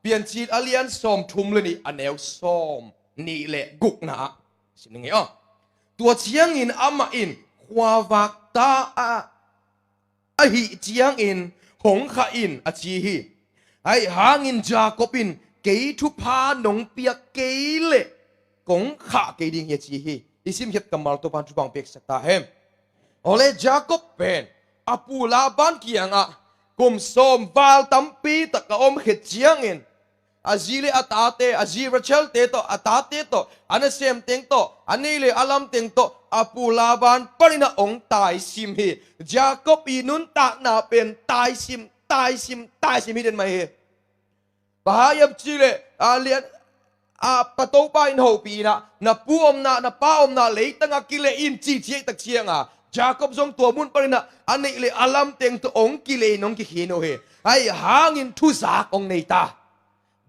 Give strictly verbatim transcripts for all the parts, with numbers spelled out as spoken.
Piancil a lian sawmthum le nih a neu sawmnih le gukna ah sim ning ei aw. Tua ciangin amah in khuavak ta a ahih ciangin hong khah in a ci hi. Ahi hangin Jacob in kei thupha nong piak kei leh kong khah kei ding hi a ci hi. I simkhiat kammal Topan thupha piaksak ta hen. Awle Jacob pen a pu Laban kiangah kum sawm val tampi tak a om khit ciangin a zi le a tate, a zi Rachel te tawh, a tate tawh, a nasem teng tawh, a nei le a lam teng tawh a pu Laban panin a ong taisim hi. Jacob i nuntakna pen taisim, taisim, taisim hi den mai hi. Bang hang hiam cih leh a lian a pa Topa in hopih in ah na pu omna, na pa omna leitang ah kileh in cih ciah tak ciangin Jacob zong tua mun panin ah a neih le a lam teng tawh ong kileh in ong kikhin uh hi. Ahi hangin thuzak ong nei ta.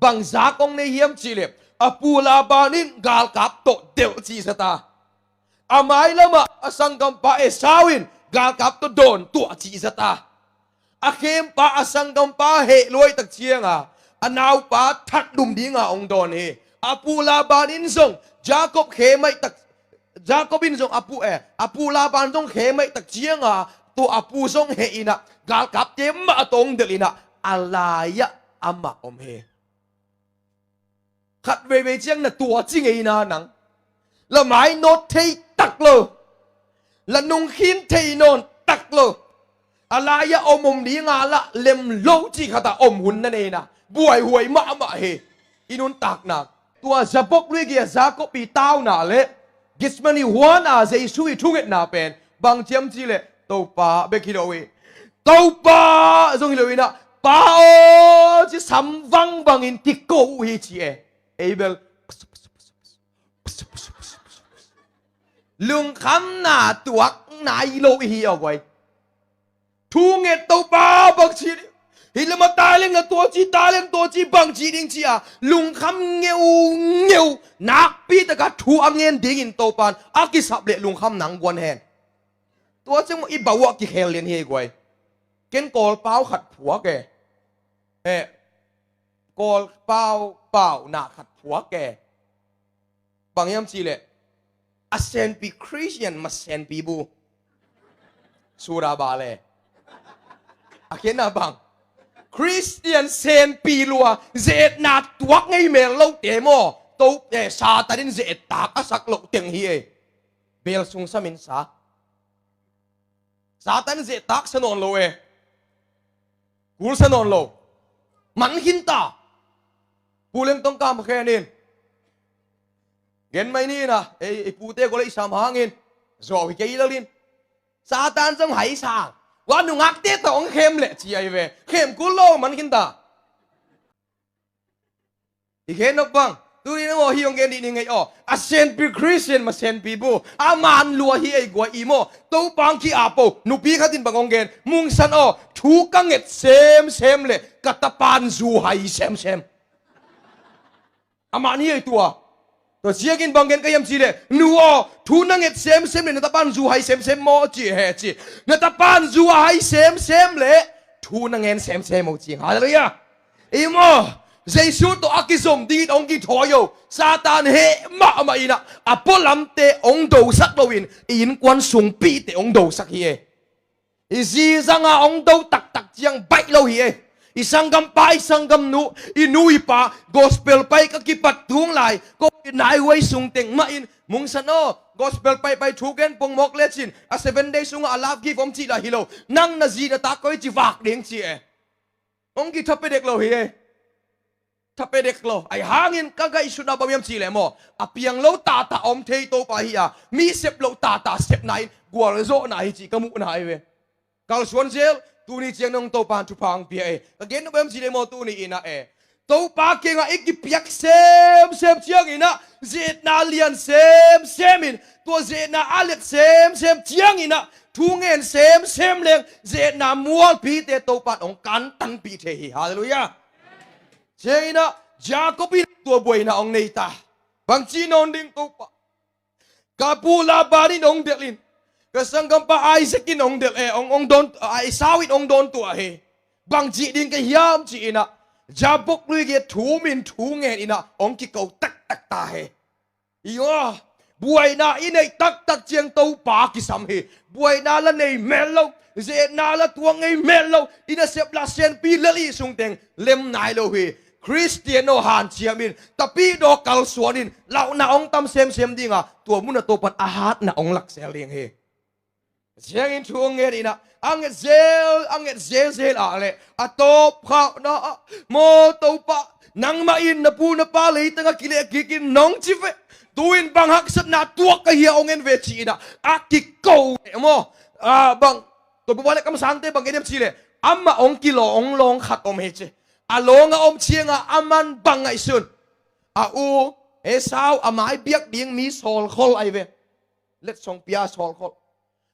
Bang zak ong nei hiam cih leh a pu Laban in galkap tawh delh cih zat a, a mailamah a sanggampa Esau in galkap tawh dawn tuah cih zat a, a khempa a sanggampa heh luai tak ciangin a naupa that dum dinga ong dawn hi. A pu Laban in zong Jacob khe maih tak, Jacob in zong a pu, eh, a pu Laban zong khe maih tak ciangin tua a pu zong heh in ah galkapte mah tawh ong delh in ah a lai-ah amah om hi. Khat veivei ciang na tua ci ngei na nang. La mainawt thei tak lo. La nungkhin thei nawn tak lo. A lai-ah om om dinga lah lem lo cih khat ah om hun na nei na. Buaihuai mahmah hi. I nuntakna. Tua Jabbok lui gei-a Jacob i tauna le Gethsemane huan a Jesu i thungetna pen bang hiam cih leh Topa bek hi lo hi. Topa zong hi lo in ah, Pa aw ci sam vangvang in kiko uh hi ci e. Ei bel lungkhamna tuak nai lo i hi aw guai. Thu nget Topa bang ci ding, hih lam a tai leng na tua ci, tai leng tua ci, bang ci ding ci a lungkham ngeungeu, nakpi taka thu a ngen dingin Topan a kisap leh lungkham nang guan hen. Tua ciang i bauh ah kikhel lian hi ei guai. Ken Kawlpau khat phuak e. Eh, Kawlpau pauna khat phuak e. Bang hiam cih leh a senpi Christian ma senpi bu. Sura ba le a khenna bang Christian senpi lua, ze-etna tuak ngei mel lote maw? To, eh, Satan in ze-et tak a sak loh teng hi ei. Bel sung samin sa. Satan ze-et tak sa nawn lo e. Kul sa nawn lo. Man khin ta. Pu Lem Tong Kam khen in. Gen mai ni na, ei, ei pute ko lei sam hangin. Zo hi kei lal in. Satan zong hai sang. Wa nungakte tawh ong khem leh ci ai ve. Khem kul lo man khin ta. I khen nop bang. Tuni na maw hi ong gen dih ni ngei aw. A senpi Christian ma senpi bu. A man lua hi ei guai i maw. Topang ki apo. Nupi khat in bang ong gen. Mungsan aw. Thu ka nget semsem leh ka tapan zu hai semsem. Amah ni ei tua. Tua ziakin bang gen ka hiam cih leh, nu aw, thu na nget semsem leh na tapan zu hai semsem maw ci he ci. Na tapan zu a hai semsem leh thu na ngen semsem aw ci. Halleluiah. I maw, Jesu tawh a kizom dingin ong kithawi aw. Satan heh mahmah in ah a pualamte ong dosak loin i innkuan sungpite ong dosak hi e. I zi zanga ong do taktak ciang baih lo hi e. I sanggampa, i sanggamnu, i nu i pa, gospel pai ka kipat tung lai, ko nai huai sung teng mah in, mungsan aw, gospel paipai thu gen pongmawk lecin a seven day sungah a love gift om cih lah hi lo. Nang na zi na ta koi ci vak ding ci e. Ong kitha pia dek lo hi e. Tha pia dek lo. Ahi hangin ka ngaihsutna bang hiam cih leh maw, a piang lo tata om thei Topa hi a, mi sep lo tata sepna in gualzawhna hi cih ka muhna ahi ve. Kalsuan zel. Tuni ciang nong Topa in thupha ong pia e. Ka gen nop bang hiam cih leh maw, tuni in ah e, Topa kiangah i kipiak semsem ciangin ah ze-etna lian semsem in, tua ze-etna a let semsem ciangin ah thu ngen semsem leng ze-etna mualphite Topa in ong kantanpih thei hi. Halleluiah. Ciangin ah Jacob in tua buaina ong nei ta. Bangci nawn ding Topa. Ka pu Laban in ong delh in, ka sanggampa Isaac in ong delh, eh, ong, ong dawn, ah, Esau in ong dawn tuah hi. Bangci ding ka hiam ci in ah, Jabbok lui gei thum in thu ngen in ah hong kiko taktak ta hi. Ih aw, buaina i neih taktak ciang Topa kisam hi. Buaina la nei mel lo, ze-etna la tuak ngei mel lo, i nasep la sianpi lel i sungteng lem nai lo hi. Khristian aw hanciam in, tapidaw kalsuan in, lauhna hong tam semsem ding a, tua mun a Topan a hatna hong laksel ding hi. Ciangin thu hong ngen in ah, a nget zel, a nget zelzel ah leh a tawpkhauhna ah, maw Topa, nangmah in na pu na pa leitang a kileh kik in nong ci ve. Tu-in bang haksatna tuak ka hia hong en ve ci in ah a kiko leh maw, a, bang, tua bupa le kamsangte bang gen hiam cih leh, amah hong kilawng, hong lawng khat om hi ci. A lawng a om ciang a aman bang ngaihsun, a u Esau a mai biak ding mi sawlkhol ahi ve. Letsong pia sawlkhol.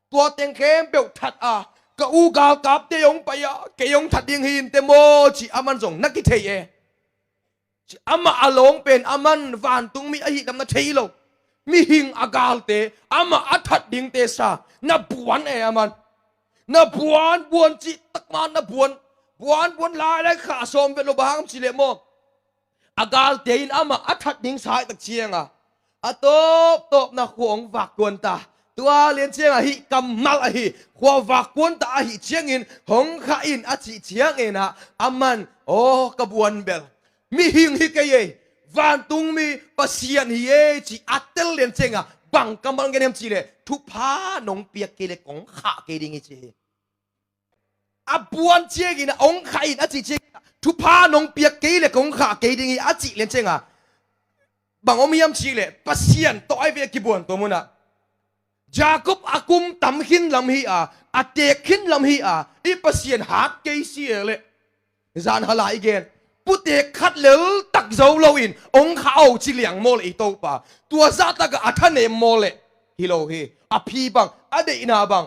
Tua teng khempeuh that a, ka u galkapte hong pai a, kei hong that ding hi inteh maw ci aman zong na kithei e. Ci amah a lawng pen aman vantungmi ahih lam na thei lo. Mihing a galte amah a that dingte sa na buan e aman. Na buan, buan cih takma na buan. Buan, buan lai lai kha sawm vet lo, bang hang cih leh maw, a galte in amah a that ding sa ih tak ciang a, a tawptawpna khua hong vakkuan ta. Tua lian ciang a hih kammal ahi, khua vakkuan ta ahih ciangin hong khah in a cih ciangin ah aman, aw ka buan bel, mihing hi kei ei, vantungmi Pasian hi ei ci a tel lian ciang a bang kammal gen hiam cih leh, thupha nong piak kei leh kong khah kei ding hi ci hi. A buan ciangin ah hong khah in a cih ciangin ah, thupha nong piak kei leh kong khah kei ding hi a cih lian ciang a, bang om hiam cih leh, Pasian tawh ahi ve a kibuan tua mun ah. Jacob a kum tam khin lam hi a, a teek khin lam hi a, i Pasian hat kei si e leh, zan hala i gen, putek khat lel tak zo loin hong khah o ci liang maw leh i Topa, tua zahtak a a thanem maw leh, hi lo hi. A phi bang, a deihna bang,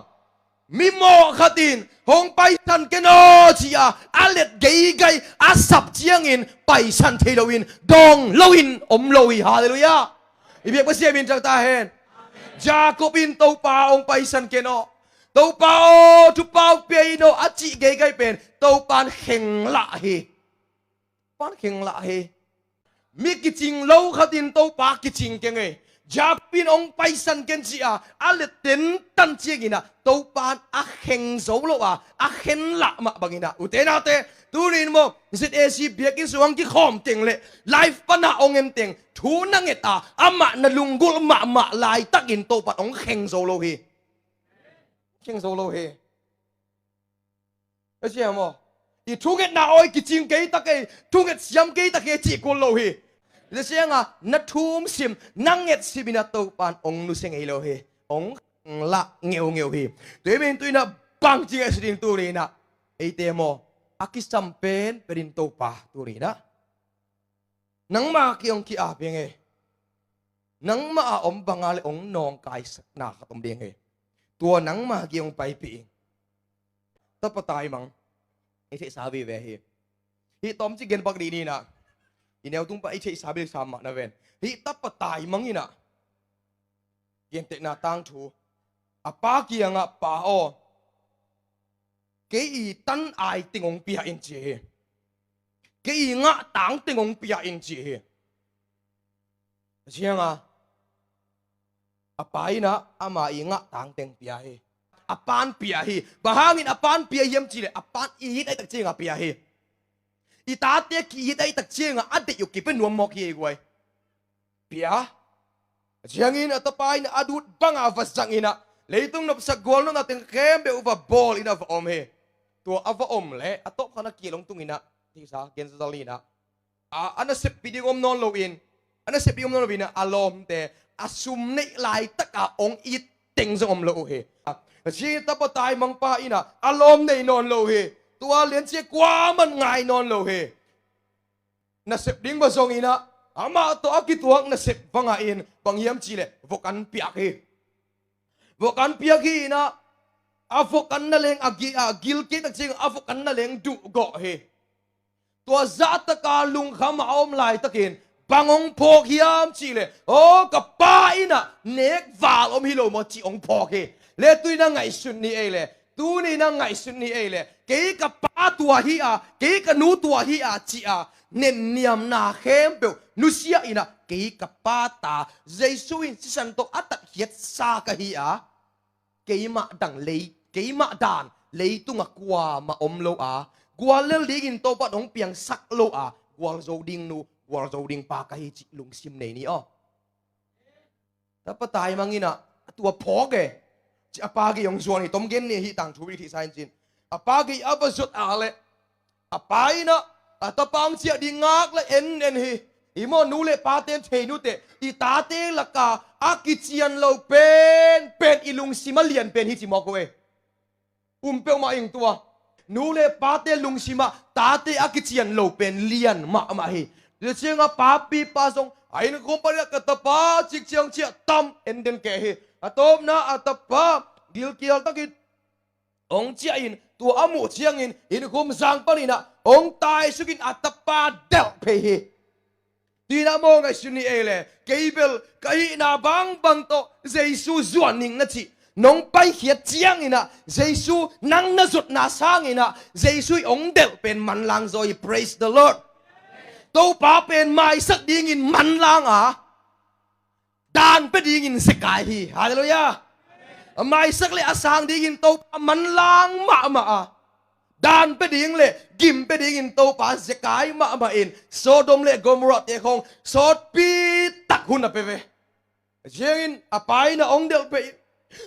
mi mawh khat in hong paisan ken aw ci a, a let geigai a sap ciangin paisan thei loin, dawng loin om lo hi. Halleluiah. I biak Pasian min thang ta hen. Jacob in Topa hong paisan ken aw, Topa aw thupha hong pia in aw a cih geigai pen Topan kheng lah hi. Topan kheng lah hi. Mi kicing lo khat in Topa kicing keng ei. Jacob in hong paisan ken ci a, a let tentan ciangin ah Topan a kheng zo lo a, a khen lah mah bangin ah, ute naute, tuni in maw, Z A C biakinn sung hong kikhawm teng leh live pan a hong en teng, thu na nget a, amah na lunggulh mahmah laitakin Topan hong kheng zo lo hi. Kheng zo lo hi. A sia maw, i thungetna aw i kicing kei ta kei, thunget siam kei ta kei cih kul lo hi. Tua ciang a na thum sim, na nget sim in ah Topan hong nusia ngei lo hi. Hong lah ngeungeu hi. Tua hi men tu in ah bangci ngaihsun ding tuni in ah, eite maw, a kisam penpen in Topa tuni in ah nangma kiang hong ki-ap hi ing ei. Nangma a om banga leh hong nawngkaisakna khat om ding hi. Tua nangma kiang hong paipih ing. Tapa taimang i theihsa vive hi. Hih tawmci gen bak dih ni in ah, i neu tung pan i theihsa bik sam mah na ven. Hih tapa taimang in ah, gentehna tangthu, a pa kiangah, Pa aw, kei i tan-ai teng hong pia in ci hi. Kei i ngahtang teng hong pia in ci hi. A ciang a, a pa in ah ama i ngahtang teng pia hi. A pan pia hi. Bang hangin a pan pia hiam cih leh, a pan i it ahih tak ciang a pia hi. I tate ki-it ahih tak ciang a, a deih uh kipia nuam mawk hi ei guai. Pia. A ciangin a tapa in a dut banga va zang in ah, leitung nopsak gualnopna teng khempeuh va bawl in ah va om hi. Tua a va om leh a tawpkhat a kil hong tung in ah, tisa gen zazal ni in ah, a, a naseppih ding om nawn loin, a naseppih om nawn loin ah, a lawmte, a sum neih laitaka hong it teng zong om lo uh hi. A ciangin tapa taimangpa in ah a lawm nei nawn lo hi. Tua liancia kuaman ngai nawn lo hi. Nasep ding va zong in ah, amah tawh a kituak nasep va ngah in, bang hiam cih leh vok an piak hi. Vok an piak hi in ah, a vok an na leng a gi-, a gil kei tak ciang a vok an na leng duhgawh hi. Tua zahtaka lungkham a om laitakin bang hong phawk hiam cih leh, aw, ka pa in ah nek val om hi lo maw cih hong phawk hi. Le tuni in ah ngaihsun ni ei leh, tuni in ah ngaihsun ni ei leh, kei ka pa tua hi a, kei ka nu tua hi a ci a, nenniamna khempeuh nusia in ah, kei ka pa ta, Jesu in sisan tawh a tatkhiatsa ka hi a, keimah dang lei, keimah dan leitungah kuamah om lo a, guallel dingin Topa in hong piangsak lo a, gualzo ding nu, gualzo ding pa ka hi cih lungsim nei ni aw. Tapa taimang in ah, a tua phawk e. Ci a pa gei hong zuan hi, tom gen ni hi, tangthu i thihsa in cin. A pa gei a va zuat a leh, a pa in ah, a tapa hong ciah ding ngak le en en hi. I maw, nu le pate in thei nuteh, i tate laka a kician lo pen pen i lungsim a lian pen hi ci mawk uh e. Um peuhmah ing tua. Nu le pate lungsimah tate a kician lo pen lian mahmah hi. Tua ciangah papi pa zong a innkhum panin ah ka tapa cik ciang ciah tam en den keh hi. A tawpna a tapa gilkial takin hong ciah in, tua a muh ciangin innkhum zang panin ah hong taisukin a tapa delh phei hi. Tua in ah maw, ngaihsun ni ei le, kei bel ka hihna bangbang tawh Jesu zuan ning na cih nong paikhiat ciangin ah, Jesu nang na zuatna sangin ah, Jesu i hong delh pen manlang zaw hi. Praise the Lord. Topa pen maisak dingin manlang a, dan pia dingin zekai hi. Halleluiah. A maisak le a sang dingin Topa manlang mahmah a, dan pia ding le gim pia dingin Topa zekai mahmah in, Sodom le Gomorrah te khong sawtpi tak hun a pia ve. Ciangin a pa in ah hong delh pei in,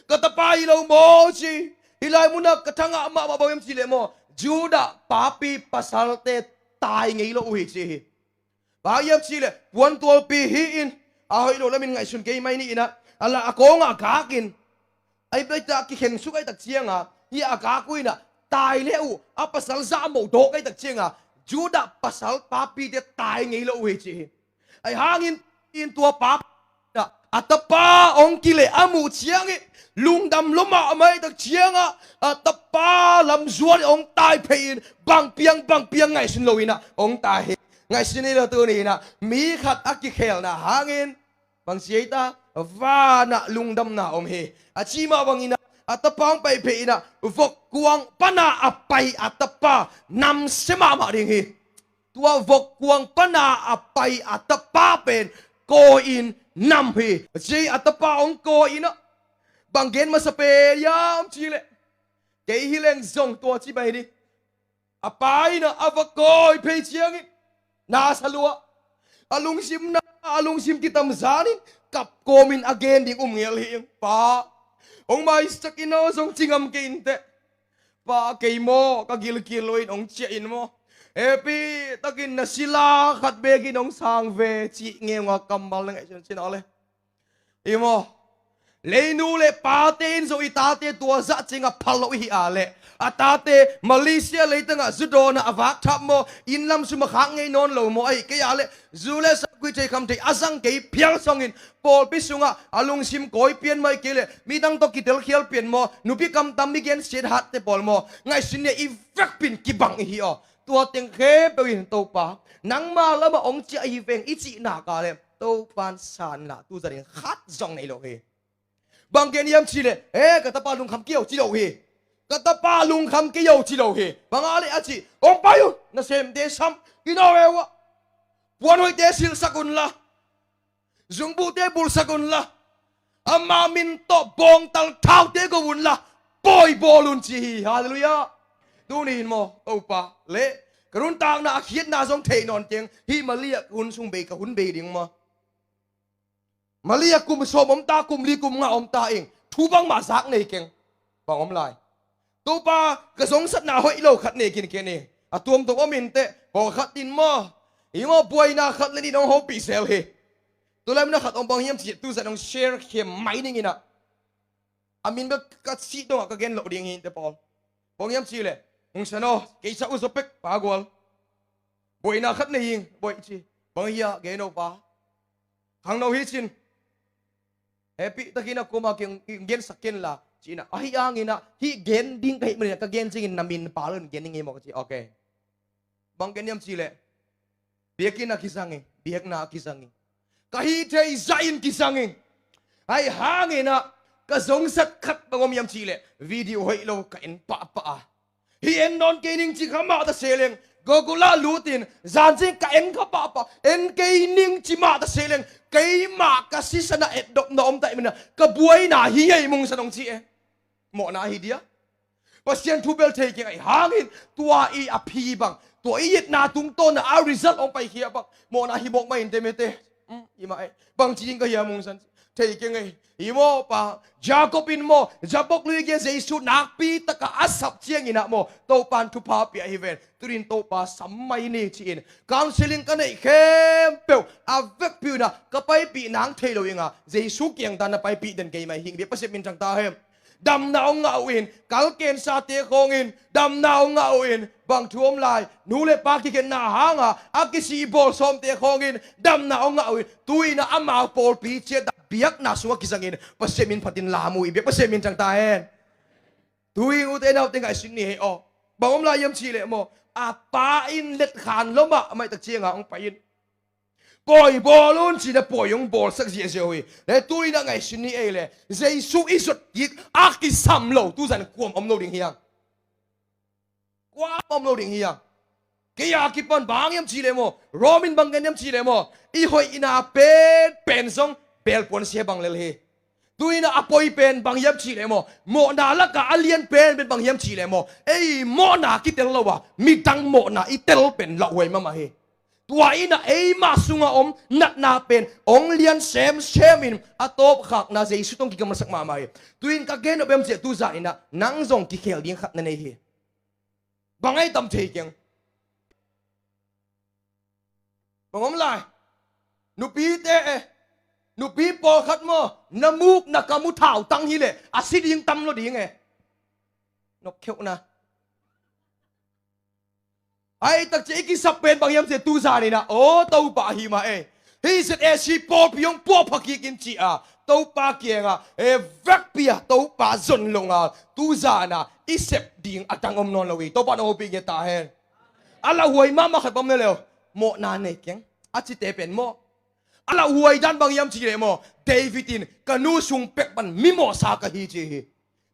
ka tapa hi lo maw ci. Hih lai munah ka thangah mahmah bang hiam cih leh maw, Judah papi pasalte tai ngei lo uh hi ci hi. Bang hiam cih leh puantualpi hi-in, a hoih lo lamin ngaihsun kei mai ni in ah, a la a kawngah a gak in, a ipleita a kikhen suk ahih tak ciangah, hih a gak uh in ah, tai le uh a pasal zahmoh dawk ahih tak ciangah, Judah pasal papite tai ngei lo uh hi ci hi. Ahi hangin, in tua pa in ah, a tapa hong kileh a muh ciangin lungdam lua mahmah ahih tak ciangah, a tapa lamzuan in hong tai phei in, bang piang bang piang ngaihsun lo in ah hong tai hi. Ngaihsun ni lo, tuni in ah mi khat a kikhelna hangin bang ci ei ta, vanah lungdamna om hi. A ci mah bangin ah, a tapa hong pai phei in ah, vokkuang pana a pai a tapa namsia mahmah ding hi. Tua vokkuang pana a pai a tapa pen kawi-in nam hi. A ci ei, a tapa hong kawi in ah, bang gen masa pen hiam cih leh, kei hi leng zong tua ci pai ding. A pa in ah a va kawi phei ciangin, na sa lua. A lungsim na, a lungsim kitamzan in, kap kawmin a gen ding um ngel hi ing. Pa, hong maisak in aw, zong ci ngam kei inteh. Pa, kei maw, ka gilkial lo in hong ciah in maw, hehpih takin na sila khat bekin hong sang ve, cih ngeungah kammal na ngaihsun sin aw le. I maw, leinu le pate in zong i tate tua zah ciangah phal lo i hi a leh, a tate Malaysia leitangah zu dawnah a vakthap maw, inn lam sum a khak ngei nawn lo maw, ahih kei a leh zu le sakui thei kham thei a zang kei phial sawngin, pawlpi sungah a lungsim kawi pian maw, ahih kei leh midang tawh kitelkhial pian maw, nupi kamtam, mi gensiat hatte pawl maw, ngaihsun ni, i vekpin kibang i hi aw. Tua teng khempeuh in Topa, nangma lamah hong ciah ahi veng i cih nak a leh, Topa in sanna tu zanin khat zong nei lo hi. Bang gen hiam cih leh, eh, ka tapa lungkham kei o ci lo hi. Ka tapa lungkham kei o ci lo hi. Bang a leh a cih, hong pai un, nasemte sam, kinaw e uh ah, puanhoihte silhsak unla, zungbuhte bulhsak unla, ama min tawh bawngtal thaute go unla, pawi bawl un ci hi. Halleluiah. Tuni in maw, Topa le, ka nuntakna a khiatna zong thei nawn keng. Hih Malaysia hun sung bei, ka hun bei ding maw. Malaysia kum sawm om ta, kum li kum nga om ta ing. Thu bangmah zak nei keng. Bang om lai. Topa, ka zongsatna hoih lo khat nei kin ken ing. A tuamtuam om inteh, pawlkhat in maw, i maw, buaina khat le nih nong hopih sel hi. Tulai mun a khat om, bang hiam cih leh tu zah nong share khem mai ning in ah, a min bel ka sih dongah ka gen loh ding hi inteh pawl. Bang hiam cih leh, hong san aw, kei sa uh zaw pek, pa gual. Buaina khat nei ing, buai ci. Bang hia, gen o pa. Khangno hi cin. Hehpih takin a kuamah kei hong gensak ken la, ci in ah. Ahi hangin ah, hih gen ding ka hih manin ah, ka gen ciangin na min pal un gen ning hi maw, ka ci. Ok. Bang gen hiam cih leh, biakinn ah kizang ing, biakna ah kizang ing. Ka hih theih zahin kizang ing. Ahi hangin ah, ka zongsat khat bang om hiam cih leh, video hoih lo ka en pahpah a, Hih en nawn kei ning ci kha mah ta se leng, Golgotha lutin, zan ciang ka en kha pahpah, en kei ning ci mah ta se leng, keimah ka sisan a etdopna om ta ahih manin ka buaina hi ei, mungsan hong ci e. Mawhna hi dia. Pasian thu bel thei keng ahih hangin, tua i a phi bang, tua i etna tungtawn a result hong paikhia bang, mawhna hi mawk mah in te mete. Hmm, i mah ei. Bangci ding ka hiam, mungsan? Thei keng ei. I mawhpa Jacob in maw, Jabbok lui gen Jesu nakpi taka a sap ciangin ah maw, Topa'n thupha pia hi ven. Tunin Topa sam mai ni ci-in counseling ka neih khempeuh a vekpi un ah ka paipih nang thei lo ing a, Jesu kiang dan na paipih den kei mai hing bia, Pasian min thang ta hen. Damna hong ngah uh in, kal cancer te khawngin damna hong ngah uh in, bang thu om lai, nu le pa kikhenna hanga a kisih bawl sawmte khawngin damna hong ngah uh in, tu-in ah amau pawlpi ciat ah biakna sungah kizangin Pasian min phatin lam uh i biak, Pasian min thang ta hen. Tu-in ute naute ngaihsun ni hei aw. Bang om lai hiam cih leh maw, a pa in letkhan lua mahmah tak cianga hong pai in, pawi bawl un ci-in a pawi hong bawlsak ziahziah uh hi. Le tu-in ah ngaihsun ni ei le, Jesu i zot kik a kisam lo tuzan kuam om lo ding hiam? Kuam om lo ding hiam? Kei a kipan bang hiam cih leh maw, Rom in bang gen hiam cih leh maw, i hoihna penpen zong belpuan sia bang lel hi. Tu-in ah a pawi pen bang hiam cih leh maw, mawhna lakah a lian penpen bang hiam cih leh maw, ei mawhna kitel lo a midang mawhna i tel pen lauhuai mahmah hi. Tua in ah eimah sunga om natna pen hong lian semsem in a tawpkhakna Jesu tawh kigamlasak mahmah hi. Tu-in ka gen nop hiam cih leh, tuzan in ah nang zong kikhel ding khat na nei hi. Bang ai tam thei keng. Bang om lai? Nupite e, nupi pawlkhat maw, na muk na kam uh thautang hi leh a si ding tam lo ding e. Nokkheuhna. Ai takci i kisap pen bang hiam cih leh, tuzan in ah aw Topa ahi mah e, hih Z A C pawlpi hong puahpha kik in ci-a Topa kiangah e vekpi a Topa zon lo ngal, tuzan a i sep ding a dang om nawn lo hi. Topa na hopih ngiat ta hen. A lauhuai mahmah khat bang om na le aw, mawhna nei keng a cite pen maw, a lauhuai dan bang hiam cih leh maw, David in ka nu sung pek pan mi mawhsa ka hi ci hi.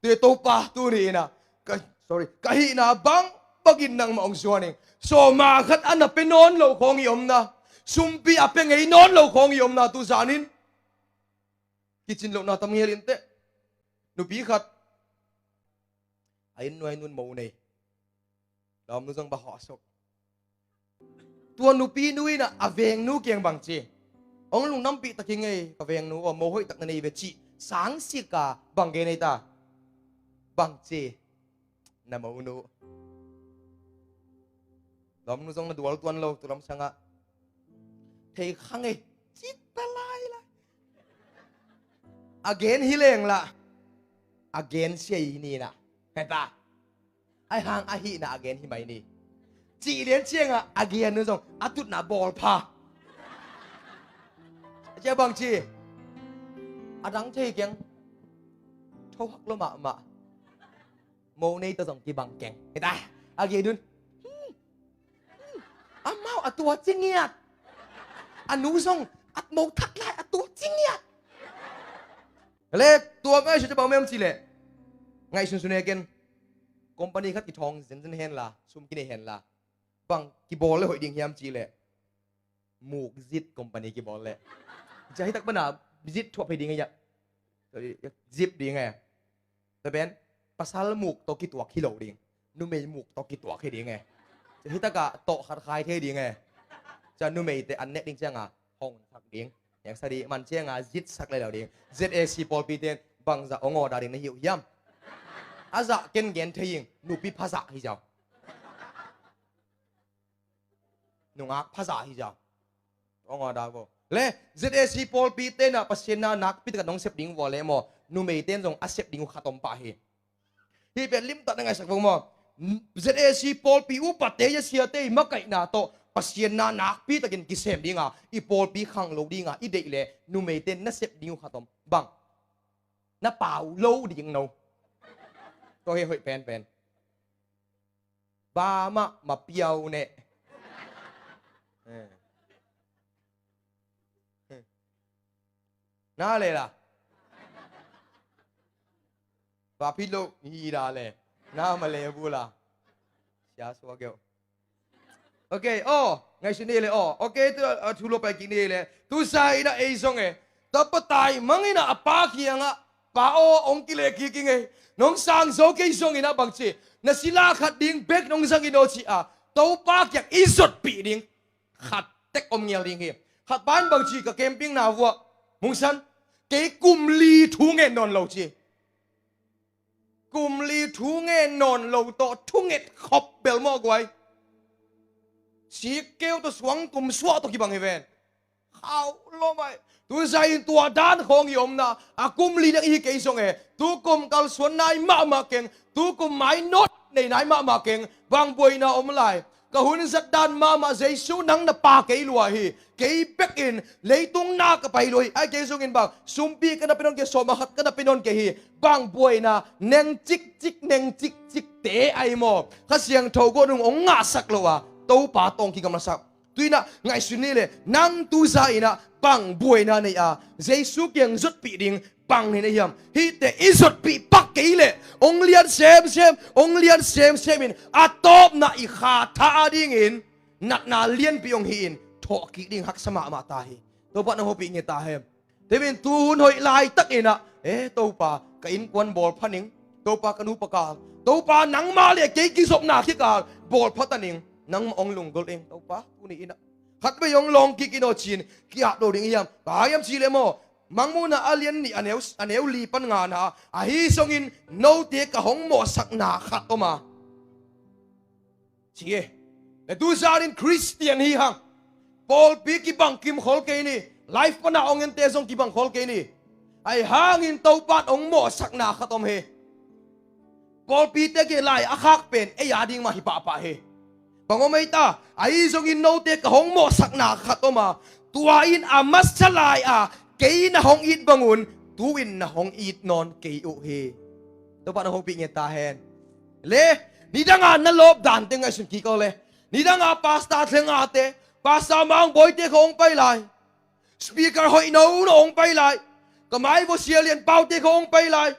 Tua Topa tuni in ah ka, sorry, ka hihna bangbangin nangmah hong zuan ing. Sawma khat a na pia nawn lo khawng i omna, sumpi a pia ngei nawn lo khawng i omna, tuzan in kicin lohna tam ngial inteh. Nupi khat a inn nuai nun mo nei. Lawmnu zong va hawh sok. Tua nupinu in ah a vengnu kiang bang ci, hong lungdampih tak hi ing ei, ka vengnu aw, mo hoih tak na nei ve ci. Sangsik a bang gen ei ta? Bang ci? Na monu. Lawmnu zong na dual tuan lo, tu lam sangah thei khang ei, cik ta lai lai. A gen hi leng lah, a gen sia i ni na, heta. Ai hang a hihna a gen hi mai ni. Cih lian ciangah a gen nu zong a tutna bawl pha. Cia bang ci? A dang thei keng. Tho hak lo mahmah. Mo nei tawh zong kibang keng. Heta. A gen un. Hmm. Hmm. Amau a tua ci ngiat. A nu zong a mo thak lai a tua ci ngiat. Le tua ngaihsun ci bang mem ci leh, ngaihsun sun he ken. Company khat kithawng zenzen hen la, sum kinei hen la, bang kibawl le hoih ding hiam ci leh, muk zit company kibawl le. Cia hi tak pana zit thuap hi ding a, zip ding e. Tua pen pasal muk tawh kituak hi lo ding, numei muk tawh kituak hi ding e. Cia hi taka tawh khat khai thei ding e. Cia numeite an nek ding cianga hong sak ding. Nek sa ding man cianga zit sak le lo ding. Z A C pawlpi ten bangzah hong order ding na hi uh hiam? A zah ken gen thei ing, nupi phazah hi zau. Nungak phazah hi zau. Hong order vo. Le Z A C pawlpi ten ah Pasian na nakpi takin hong sep ding vua le maw, numei ten zong a sep ding uh khat om pah hi. Hih pen limtak na ngaihsak vo maw. Z A C pawlpi upate, i a siate i makaihna tawh Pasian na nakpi takin kisem dinga, i pawlpi khang lo dinga i deih le numei ten na sep ding uh khat om. Bang? Na pau lo ding no. Tua hi hoih penpen. Ba mah ma piau neh. Eh. Na le la. Ba phit lo hi da le. Na ma le bu la. Sia suak keu. Ok, aw, ngaihsun ni le aw. Ok, tu a thu lo pai kik ni le. Tu sa in ah ei zong e. Tapa taimang in ah a pa kiangah, pa aw, hong kileh kik ing e. Nong sang zo kei zong in ah bangci, na sila khat ding bek nong zang in aw ci a, Topa kiang i zotpih ding khat tek om ngial ding hi. Khat pa in bangci, ka camping na vuah, Mungsan, kei kum li thu ngen nawn lo ci. Kum li thu ngen nawn lo tawh thunget khop bel mawh guai. Sik keu tawh suang kum suah tawh kibang hi ven. Khauh lawm ai. Tu zah in tua dan khawng i omna a, kum li dang i hi kei zong e. Tu kum kalsuan nai mahmah keng. Tu kum mainawt nei nai mahmah keng. Bang buaina om lai? Ka hun zat dan mahmah Jesu, nang na pa kei lua hi. Kei bek in leitung na ka pai lua hi. Ai, kei zong in bang sumpi ka na pia nawn kei, sawma khat ka na pia nawn kei hi. Bang buaina, neng cikcik, neng cikcikte ai maw? Kha Siangtho guah nung hong ngahsak lo a, Topa tawh hong kigamlasak. Tu in ah ngaihsun ni le, nang tu zah in ah bang buaina nei a, Jesu kiang zutpih ding bang nei na hiam? Hihte i zutpih pak kei leh hong lian semsem, hong lian semsem in a tawpna i kha tha a dingin natna lianpi hong hi in, thawhkik ding haksa mahmah ta hi. Topa nang hopih nge ta hen. Tua in tu hun hoih laitak in ah, e Topa, ka innkuan bawlpha ning, Topa, ka nupa kal, Topa, nangmah le kei kizopna khit kal bawlpha ta ning, nangmah hong lunggulh ing Topa, tuni in ah. Khatvei hong lawng kik in aw ci-in ki-ap lo ding hiam? Bang hiam cih leh maw, Mangmuhna a lian nih, a neu, a neu li pan nga na, ahi zongin note ka hong mawhsakna khat om a, ci e. Le tu zah in Khristian hi hang, pawlpi kibang kim khol kei ni. Live pana hong ente zong kibang khol kei ni. Ahi hangin Topa in hong mawhsakna khat om hi. Pawlpite kiang lai a khak pen ei a ding mah hi pahpah hi. Bang om ei ta? Ahi zongin note ka hong mawhsakna khat om a, tua in a masa lai-a kei na hong it bangun tu-in na hong it nawn kei uh hi. Topa na hopih nge ta hen. Le, nidanga na lawp dante ngaihsun kik aw le. Nidanga pastor thlengate, pastor Mang Bawite khawng hong pai lai. Speaker hoih nono hong pai lai. Ka mai vua Sia Lian Paute khawng hong pai lai.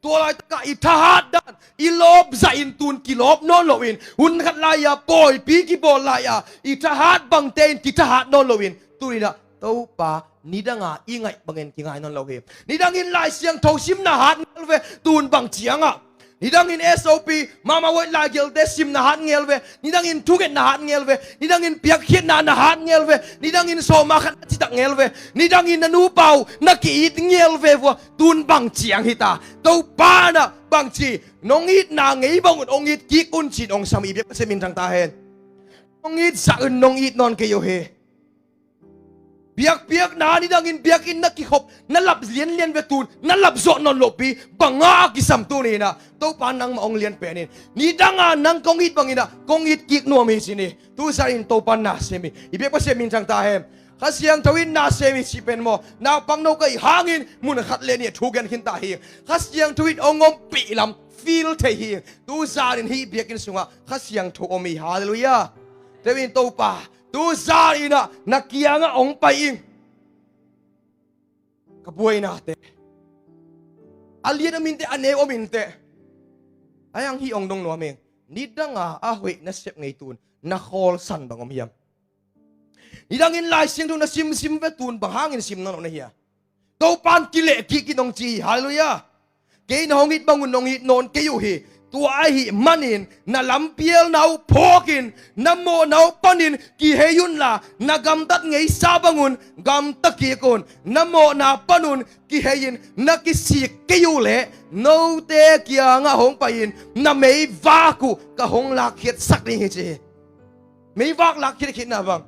Tua laitakah i thahat dan i lawp zahin tun kilawp nawn loin, hun khat lai-a pawipi kibawl lai-a i thahat bangte in kithahat nawn loin, tuni-in ah Topa nidanga i ngaih bangin kingai nawn lo hi. Nidangin Lai Siangtho simna hat ngel ve, tun bang ciangah. Nidangin S O P, Mama White laigelte simna hat ngel ve. Nidangin thungetna hat ngel ve. Nidangin piakkhiatna na hat ngel ve. Nidangin sawma khat na citak ngel ve. Nidangin na nupa uh na ki-it ngel ve vua. Tun bang ciang hita? Topa in ah bangci, nong itna ngei bangun hong it kik un ci-in hong sam hi. I biak Pasian min thang ta hen. Nong it zah un nong it nawn kei uh hi. Biakpiakna nidangin biakinn na kikhop, na lap lianlian ve, tun na lap zawh nawn lopi banga a kisam tuni-in ah Topa nangmah hong lian pen in. Nidanga nang kong it bangin ah kong it kik nuam hi ci ni. Tu zah in Topa na sem hi. I biak Pasian min thang ta hen. Kha Siangtho in na sem hi cih pen maw, naupang no ka hih hangin mun khat le nih a thu gen khin ta hi. Kha Siangtho in hong ompih lam feel thei hi. Tu zah in hih biakinn sungah Kha Siangtho om hi. Halleluiah. Tua in Topa, tu zah in ah na kiangah hong pai ing. Ka buainate a lian om inteh, a neu om inteh. Ahi hang hih hong dong nuam ing. Nidanga a hoih na sep ngei tun na khawlsan bang om hiam? Nidangin Lai Siangtho na simsim ve, tun bang hangin sim nawn lo na hia? Topa in kileh kik in hong ci hi. Halleluiah. Kei na hong it bangun nong it nawn kei uh hi. Tua ahih manin na lampialna uh phawkin, na mawhna uh panin kihei unla, na gamtat ngeisa bangun gamta kik un. Na mawhna panun kihei-in na kisik kei uh leh note kiangah hong pai-in na meivak uh ka hong lakkhiatsak ding hi ci hi. Meivak lakkhiat khitna bang,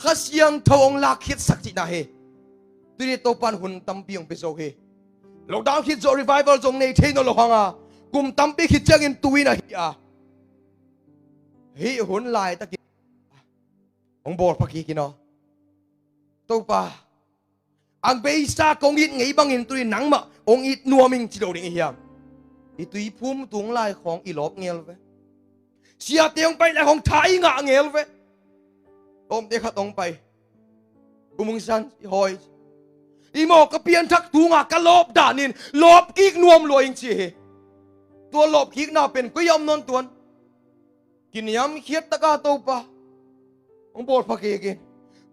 Kha Siangtho hong lakkhiatsak cihna hi. Tuni Topa in hun tampi hong pia zo hi. Lockdown khit zawh revival zong nei thei nawn lo hang a, kum tampi khit ciangin tu-in ahi a, hih hun laitakin hong bawlpha kik in aw. Topa, a beisa kong it ngei bangin tuni nangmah hong it nuam ing ci lo ding i hiam? I tuiphum tung lai khawng i lawp ngel ve. Siate hong pai lai khawng tha i ngah ngel ve. Lawmte khat hong pai. U Mungsan, i hawi. I maw, ka pianthak tunga ka lawp danin lawp kik nuam lua ing ci hi. Tua lawp kikna pen koi a om nawn tuan? Kiniamkhiat taka Topa, hong bawlpha kik in.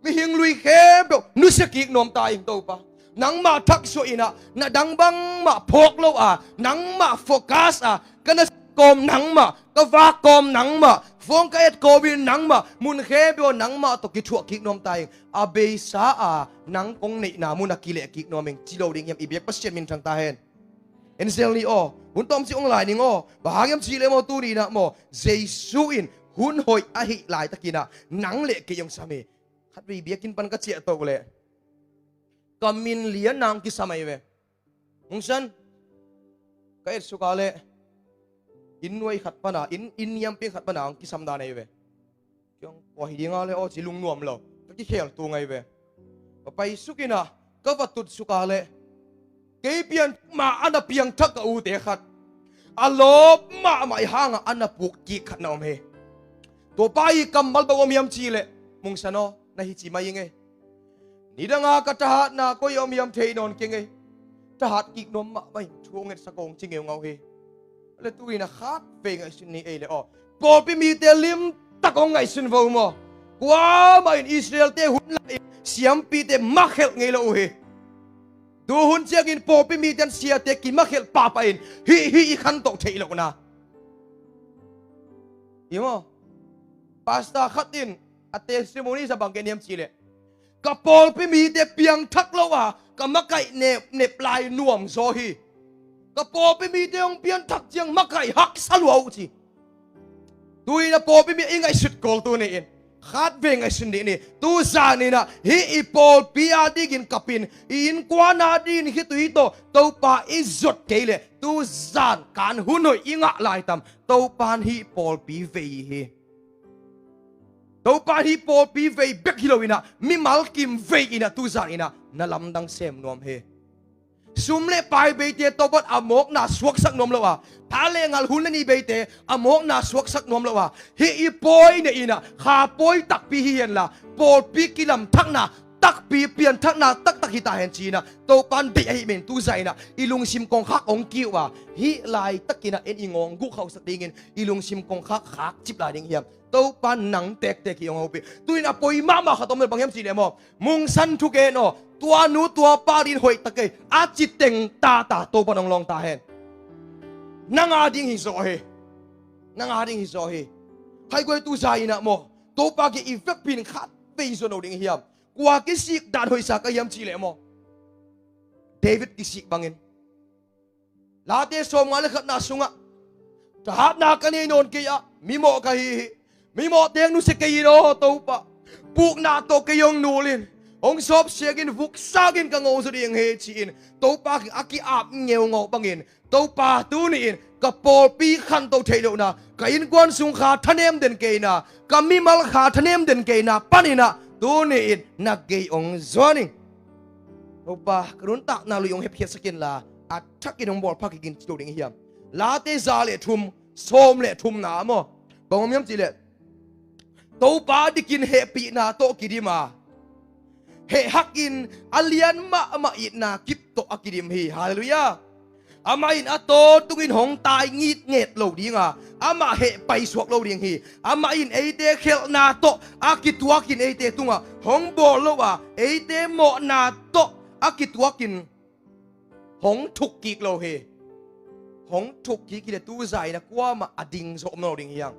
Mihing lui khempeuh nusia kik nuam ta ing Topa. Nangmah thaksuah in ah, na dang bangmah phawk lo a, nangmah focus a, ka na kawm nangmah, ka vak kawm nangmah, phone ka et kawmin nangmah, mun khempeuh ah nangmah tawh kithuah kik nuam ta ing. A beisa a nang kong neihna mun ah kileh kik nuam ing, ci lo ding hiam? I biak Pasian minthang ta hen. Enzel ni aw, hun tawm ci ong lai ning aw. Bang hang hiam cih leh maw, tuni in ah maw, Jesu in hun hoih ahih laitakin ah nang le kei hong sam hi. Khatvei biakinn pan ka ciah toh leh ka min lian nang kisam ahi ve. Hong san, ka et suk a leh inn nuai khat pan a, inn, inn niampi khat pan a hong kisam dan ahi ve. Kiang kua hi ding a le aw ci lungnuam lo ka kikhel tung ahi ve. Ka paisuk in ah ka va tutsuk a leh kei pian ma a na piangthak ka ute khat, a lawp mahmah i hangah a na puk kik khat na om hi. Tua pa i kammal bang om hiam cih leh, Mungsan aw, na hi ci mai ing ei. Nidanga ka thahatna koi om hiam thei nawn keng ei. Thahat kik nuam mahmah in thu hong ngetsak aw hong ci ngeungau hi. Le tu in a khatvei ngaihsun ni ei le aw. Pawlpi mite limtak hong ngaihsun vo maw. Kuamah in Israel-te hun lai in siampite makhelh ngei lo uh hi. Tu hun ciangin pawlpi mite in siate kimakhelh pahpah in hih, hih i khantoh theih lohna. I maw? Pastor khat in a testimony sa bang gen hiam cih leh, ka pawlpi mite piangthak lo a ka makaih nepnep lai nuam zaw hi. Ka pawlpi mite hong pianthak ciang makaih haksa lua uh ci. Tu in a pawlpi mi i ngaihsut kul tu ni in, khatvei ngaihsun dih ni. Tu zan in ah hih i pawlpi a dingin kap in, i innkuan a dingin khitui tawh Topa i zot kei leh tu zan kan hun hoih i ngah lai tam? Topa in hih pawlpi vei hi. Topa in hih pawlpi vei bek hi lo in ah mimal kim vei in ah tu zan in ah na lamdang sem nuam hi. Sum le pai beite Topa in a mawkna suaksak nuam lo a, tha le ngal hun le ni beite a mawkna suaksak nuam lo a, hih i pawi nei in ah kha pawi takpi hi hen la, pawlpi kilamthakna takpi, pianthakna taktak hi ta hen ci in ah Topa in deih ahih manin tu zan in ah i lungsim kongkhak hong kiu a, hih laitakin ah en i ngawng guh khauhsak dingin i lungsim kongkhak khak cip lai ding hiam? Topa in nang tektek hi hong hopih. Tu in a poi mahmah khat om le bang hiam cih leh maw, Mungsan thugen aw, tua nu tua pa din hoih ta kei a ci teng tata Topa in hong lawng ta hen. Nang a ding hi zaw hi. Nang a ding hi zaw hi. Haiguai tu zan in ah maw, Topa kiang i vekpi in khatvei zuan lo ding hiam? Kua kisik dan hoihsa ka hiam cih leh maw, David kisik bangin. Late sawmnga le khatna sungah, thahatna ka nei nawn kei ah mimawh ka hi hi. Mimawh teng nusia kei in aw Topa, pukna tawh kei hong nul in, hong sawpsiak in, vuksak in, ka ngo zaw ding hi ci-in Topa kiang a ki-ap ngeungau bangin Topa tuni in ka pawlpi khanto theih lohna, ka innkuan sung kha thanem den keina, ka mimal kha thanem den keina panin ah tuni in na gei hong zuan ing. Topa, ka nuntakna lui hong hepkhiatsak in la, a thakin hong bawlpha kik in ci lo ding hiam? Late za le thum, sawm le thumna maw, bang om hiam cih leh, Topa dikin hehpihna tawh kidim a, heh hakin a lian mahmah itna kip tawh a kidim hi. Halleluiah. Amah in a tawntungin hong tai ngitnget lo ding a, amah heh paisuak lo ding hi. Amah in eite khelhna tawh a kituakin eite tungah hong bawl lo a, eite mawhna tawh a kituakin hong thuk kik lo hi. Hong thuk kik hi leh tu zan in ah kuamah a ding zaw om lo ding hiam?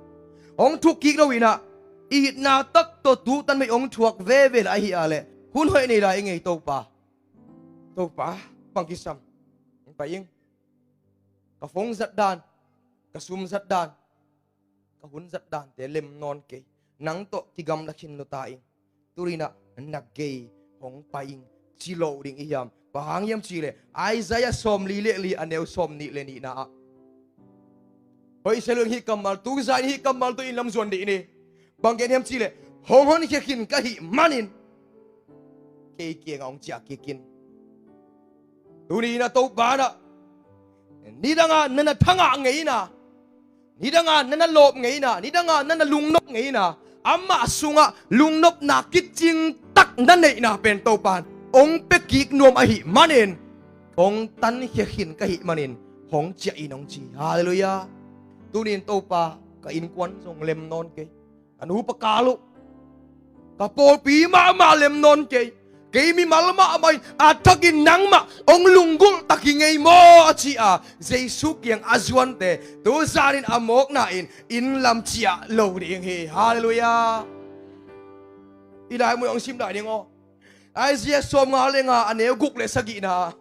Hong thuk kik lo in ah itna tak tawh tutan mei hong thuak veve lai ahi a leh hun hoih nei lai ing ei Topa. Topa, bang kisam? Hong pai ing. Ka phone zat dan, ka sum zat dan, ka hun zat dante lem nawn kei. Nang tawh kigamla khin lo ta ing. Tuni in ah na gei hong pai ing ci lo ding i hiam? Bang hang hiam cih leh Isaiah sawmli le li a neu sawmnih le nihna ah, hoih se lo ing hih kammal, tu zan in hih kammal tawh in lam zuan dih ni. Bang gen hiam cih leh, hong honkhia khin ka hih manin kei kiangah hong ciah kik in. Tuni in ah Topa in ah nidangah na na thangah ngeina, nidangah na na lawp ngeina, nidangah na na lungnop ngeina, amah sungah lungnopna kicing tak na neihna pen Topa in hong pia kik nuam ahih manin, hong tankhia khin ka hih manin hong ciah in hong ci. Halleluiah. Tuni in Topa, Ka innkuan zong lem nawn kei. Ka nupa kal uh. Ka pawlpi mahmah lem nawn kei. Kei mimal mahmah in a thakin nangmah hong lunggulh ta kingei maw a ci a, Jesu kiang a zuante tu zanin a mawkna in inn lam ciah lo ding hi. Halleluiah. I lai mun hong sim lai ding aw. Isaiah sawmnga le nga a neu guk le sagihna.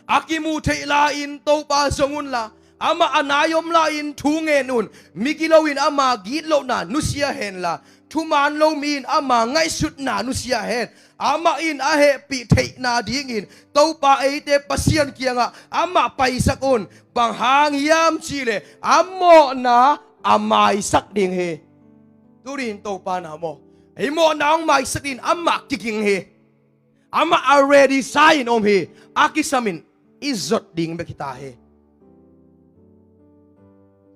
A kimuh theih lai-in Topa zong unla, amah a nai om lai-in thu ngen un. Migilo in ama gitlohna nusia henla, thuman lo mi in ama ngaihsutna nusia hen. Amah in a hehpih theihna dingin Topa eite Pasian kiangah amah paisak un. Bang hang hiam cihleh a mawhna a maisak ding hi. Tunin Topa na maw, ei mawhna hong maisak dingin amah kiging hi. Amah a ready sa-in om hi. A kisamin i zot ding bek hita hi.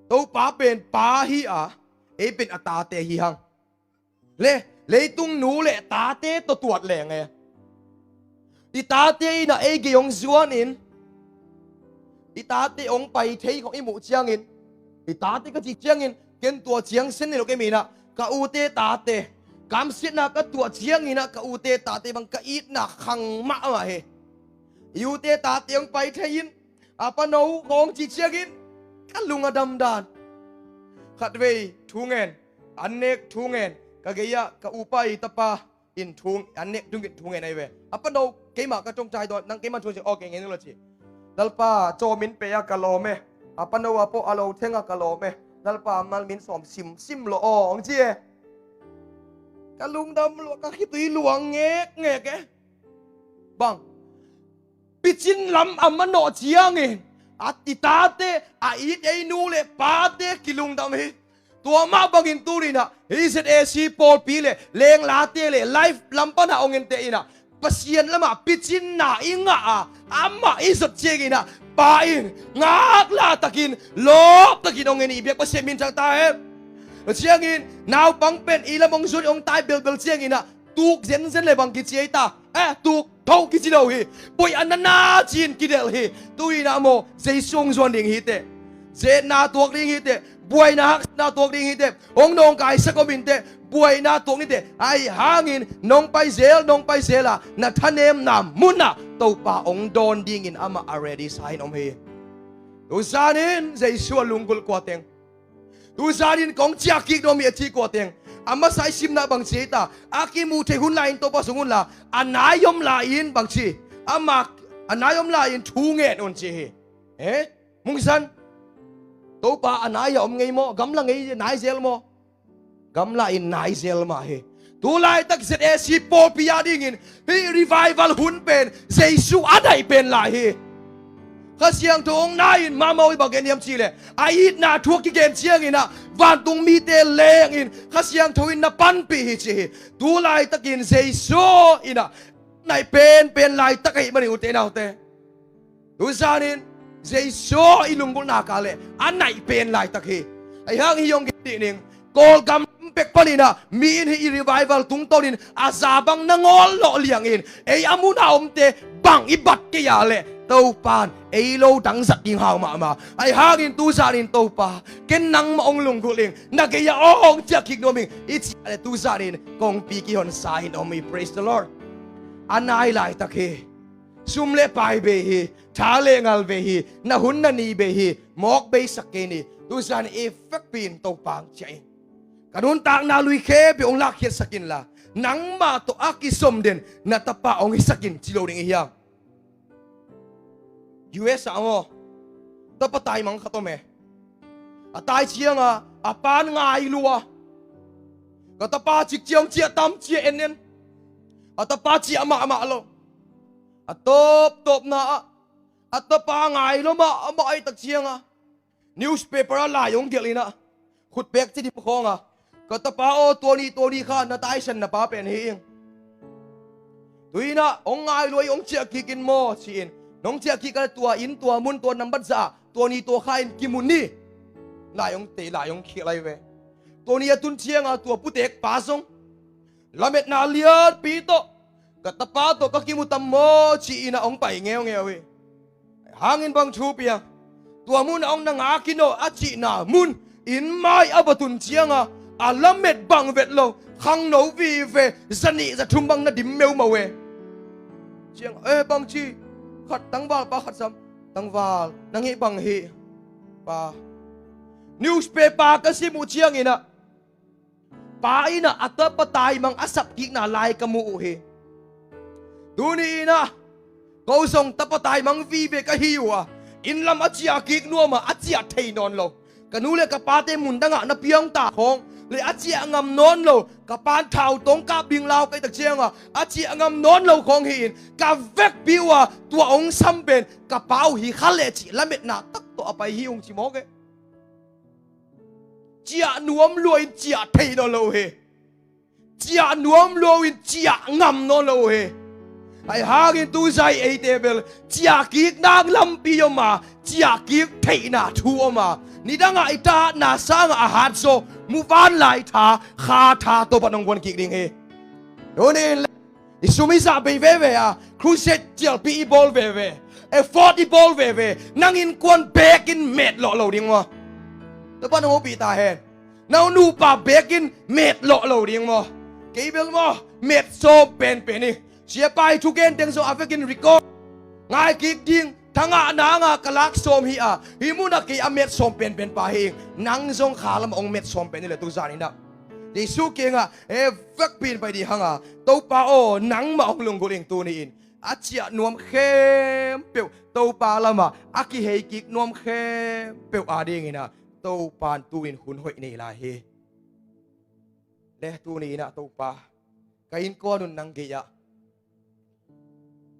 Topa pen pa hi a, ei pen a tate hi hang. Le leitung nu le tate tawh tuat leng e. I tate in a ei gei hong zuanin, i tate hong pai thei khong i muh ciangin, i tate ka cih ciangin ken tua ciang sen nei lo kei mi in ah, ka ute tate kamsiatna ka tuah ciangin ah ka ute tate bang ka itna khang mahmah hi. I ute tate hong pai thei in, a pano kong cih ciangin ka lung a damdan. Khatvei thu ngen, an nek thu ngen, ka gei-ah ka upa i tapa in thu, an nek dungin thu ngen ahi ve. A pano keimah ka tongtai dawn, nang keimah thu ngen, okay, ngen lo ci. Lalpa, cawmin pe a ka lawm e. A pano a pawh a lo theng a ka lawm e. Lalpa, mal min sawm sim sim lo aw, hong ci e. Ka lungdam lua, ka khitui luang ngekngek e. Bang picin lam a manawh ciangin a i tate, a it ei nu le pate kilungdam hi. Tua mah bangin tuninah hih Z A C pawlpi le lenglate le life lam panah hong ente inah Pasian lamah picinna i ngah a, amah i zot cianginah pa in ngaklah takin, lawp takin hong en i biak Pasian min thang ta hen. Tua ciangin naupang pen i lam hong zun hong tai belbel cianginah tuk zenzen le bang kici ei ta. Eh, tuk tho kici lo hi. Buai a nana cin kidelh hi. Tu inah maw, Jesu hong zuan ding hi teh. Zetna tuak ding hi teh. Buaina haksatna tuak ding hi teh. Hong nawngkaisak om in teh. Buaina tuak ni teh. Ahi hangin nong pai zel, nong pai zel a, na thanemna munah Topa hong dawn dingin amah a ready sa in om hi. Tu zanin Jesu a lunggulh kua teng, tu zanin kong ciah kik nuam hi a ci kua teng, a masa i simna bang ci ei ta. A kimuh theih hun lai-in Topa zong unla, a nai om lai-in bang ci, amah a nai om lai-in thu ngen un ci hi. Eh? Mungsan, Topa a nai a om ngei maw? Gamla ngei nai zel maw? Gamla in nai zel mah hi. Tu laitak Z A C pawlpi a dingin hih revival hun pen Jesu a naih pen lai hi. Kha Siangtho hong nai-in mahmah uh hi. Bang gen hiam cihleh a itna thu a kigen cianginah vantung mite lengin Kha Siangtho in na panpih hi ci hi. Tu laitakin Jesu inah naih penpen laitak ahih manin ute naute, tu zanin Jesu i lunggulhna ka leh a naih pen laitak hi. Ahi hang hih hong gen dih ning. Kawlgam pek paninah mi in hih i revival tungtawnin a za bang na ngawl lawh liangin ei a munah omte bang i bat kei a leh Topan ei lo dang zat ding hau mahmah. Ahi hangin tu zanin Topa, ken nangmah hong lunggulh ing, na gei-ah aw hong ciah kik nuam ing i cih a leh tu zanin kongpi kihonsa in om hi. Praise the Lord. A nai laitak hi. Sum le pai bei hi, tha le ngal bei hi, na hun na ni bei hi, mawk beisak kei ni. Tu zan i fekpi in Topa hong ciah in. Ka nuntakna lui khempeuh hong lakkhiatsak inla, nangmah tawh a kisomden na tapa hong hisak in ci lo ding i hiam? U S ah maw, tapa taimang khat om e. A tai cianga a pan ngai lua. Ka tapa cik ciang ciah tam ciah en en. A tapa ciah mahmah lo. A tawptawpna ah a tapa ngai lo mah a mah ai tak cianga newspaper ah lai hong gelh inah khutpek ci dim khawnga, ka tapa aw, tua ni tua ni kha na taisan na pa pen hi ing. Tu inah hong ngai lua hi, hong ciah kik in maw ci-in. Nong ciah kik a leh tua inn, tua mun, tua nambat zah ah tua ni tua kha in kimu ni. Lai hong tei, lai hong khial lai ve. Tua ni a tun cianga tua putek pa zong lametna lianpi tawh, ka tapa tawh ka kimu tam maw ci-inah hong pai ngeungeu hi. Hangin bang thu pia, tua munah hong na ngak in aw a cihna mun Inn mai a va tun cianga a lamet bang vet lo, khangno vive, zanih zathum bang na dim meumau e. Ciang e bangci, khat tangval pa khat sam, tangval nang hih bang hih pa. Newspaper ka sim uh cianginah pa innah a tapa taimang a sapkikna lai ka mu uh hi. Tuni innah ko zong tapa taimang vive ka hi uh a, inn lam a ciah kik nuam a, a ciah thei nawn lo. Ka nu le ka pate mun dangah na piang ta khawng le a ciah ngam nawn lo. Ka pan thau tawng kap ding lau kei tak cianga a ciah ngam nawn lo khawng hi-in ka vekpi uh a, tua hong sam pen ka pa uh hi kha le cih lametna tak tawh a pai hi ung ci mawk e. Ciah nuam lua in ciah thei nawn lo uh hi. Ciah nuam lua in ciah ngam nawn lo uh hi. Ahi hangin tuzai eite bel ciah kik nang lampi om a, ciah kik theihna thu om a, nidangah i tahatna sangah a hat zaw muvanlai tha, kha tha Topan hong guan kik ding hi. Tunin i sum i zah bei veve a, crusade cialpi i bawl veve, effort i bawl veve, nang innkuan bekin metlawh lo ding maw? Topan hong hopih ta hen. Na nupa bekin metlawh lo ding maw? Kei bel maw, met sawm penpen hi. Siapa i thugen teng zong a vekin record ngai kik ding. Thangah nanga ka lak sawm hi a, hih munah kei a met sawm penpen pa hi ing. Nang zong kha lamah hong met sawm pen hi le tuzan innah Jesu kiangah e vekpi in pai ding hanga, Topa aw, nangmah hong lunggulh ing tuni in. A ciah nuam khempeuh Topa lamah a kihei kik nuam khempeuh adinginah Topa in tunin hun hoih nei lai hi. Le tuni innah Topa, ka innkuan un nang gei-ah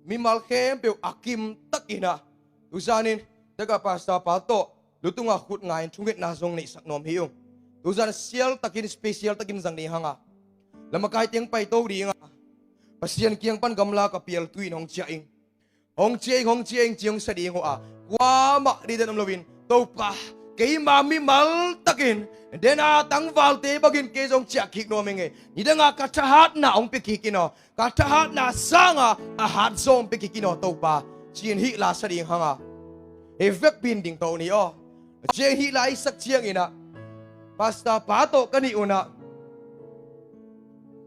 mimal khempeuh a kimtakinah tuzanin teka pastor pa tawh lutungah khut ngai-in thungetna zong neihsak nuam hi ung. Tuzan sial takin, special takin zang ding hanga, lamakai teng paito dinga Pasian kiang pan gamla ka pial tuin hong ciah ing. Hong ciah ing, hong ciah ing ci hong sa ding uh a, kuamah diden om loin, Topa, keima mimal takin dena tangvalte bangin kei zong ciah kik nuam ing e. Nidanga ka thahatna hong pia kik in aw, ka thahatna sanga a hat zaw hong pia kik in aw Topa, ci-in hih la sa ding hanga, e vekpi in ding to ni aw. Ciang hih la i sak cianginah pastor pa tawh ka nih unah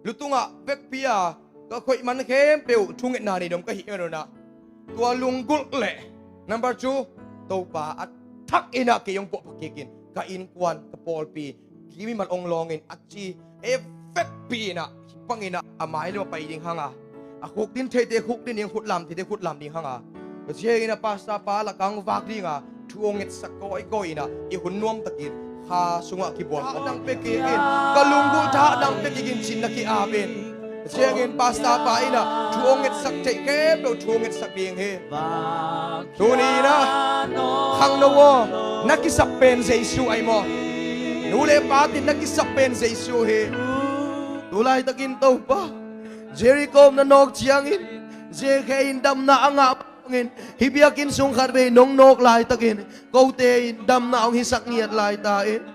lutungah vekpi a ka khoih man khempeuh thungetna nei dom ka hih man unah, tua lunggulh le number two, Topa a thak innah kei hong puahpha kik in, ka innkuan, ka pawlpi, kimimal hong lawngin a ci e vekpi innah, hih panginah a mai lam a pai ding hanga, a khukdin theite khukdin ding, khutlam theite khutlam ding hanga, ka cianginah pastor pa lakang vak dinga thu hong ngetsak kawikawi innah i hun nuam takin kha sungah kibuan kawm dang pia kik in, ka lunggulh thahat dang pia kik in, cinna ki-ap in. Ka ciangin pastor pa innah thu hong ngetsak theih khempeuh thu hong ngetsak ding hi. Tuni innah khangno aw, na kisap pen Jesu ahi maw? Nu le patin na kisap pen Jesu hi. Tulaitakin Topa, Jericho na nawk ciangin Zechariah in damna a ngah bangin hih biakinn sung khatvei nong nawk laitakin kote in damna hong hisak ngiat lai ta in.